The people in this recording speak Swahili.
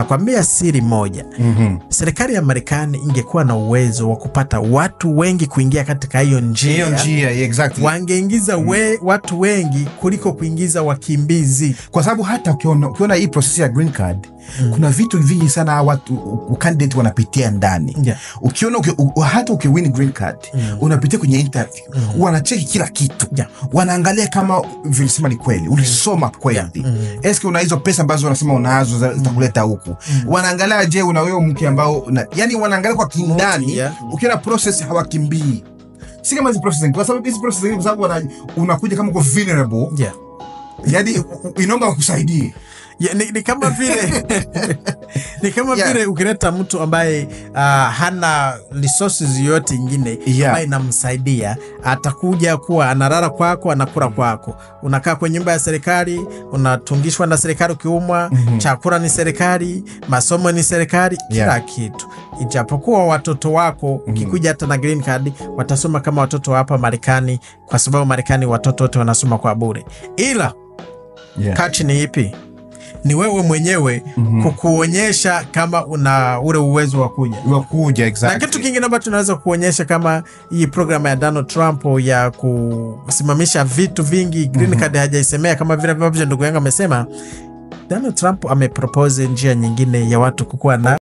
Nakwambia siri moja. Serikali ya Marekani ingekuwa na uwezo wa kupata watu wengi kuingia katika hiyo njia, Hiyo njia, exactly. wangeingiza watu wengi kuliko kuingiza wakimbizi. Kwa sababu hata ukiona hii process ya green card, kuna vitu vingi sana hawa watu candidate wanapitia ndani. Ukiona hata ukiwin green card, unapitia kwenye interview, wanacheki kila kitu. Wanaangalia kama vilisema ni kweli, ulisoma kweli, eske una hizo pesa ambazo wanasema unazo zitakuleta huku. Wanaangalia, je, una huyo mke ambao yani wanaangalia kwa kindani. Ukiona process, hawakimbii, si kama hizi process, kwa sababu hizi process, kwa sababu unakuja kama uko vulnerable, yani inaomba wakusaidie. Yeah, ni kama vile ukileta mtu ambaye hana resources yoyote ingine ambaye inamsaidia, atakuja kuwa analala kwako, anakula kwako, unakaa kwenye nyumba ya serikali, unatungishwa na serikali ukiumwa, chakula ni serikali, masomo ni serikali, kila kitu, ijapokuwa watoto wako ukikuja hata na green card watasoma kama watoto wa hapa Marekani, kwa sababu Marekani watoto wote wanasoma kwa bure, ila catch ni ipi? Ni wewe mwenyewe kukuonyesha kama una ule uwezo wa kuja. Wakuja, exactly. Na kitu kingine ambacho naweza kuonyesha kama hii programu ya Donald Trump ya kusimamisha vitu vingi, green card hajaisemea kama vile ambavyo ndugu yangu amesema. Donald Trump amepropose njia nyingine ya watu kukuwa na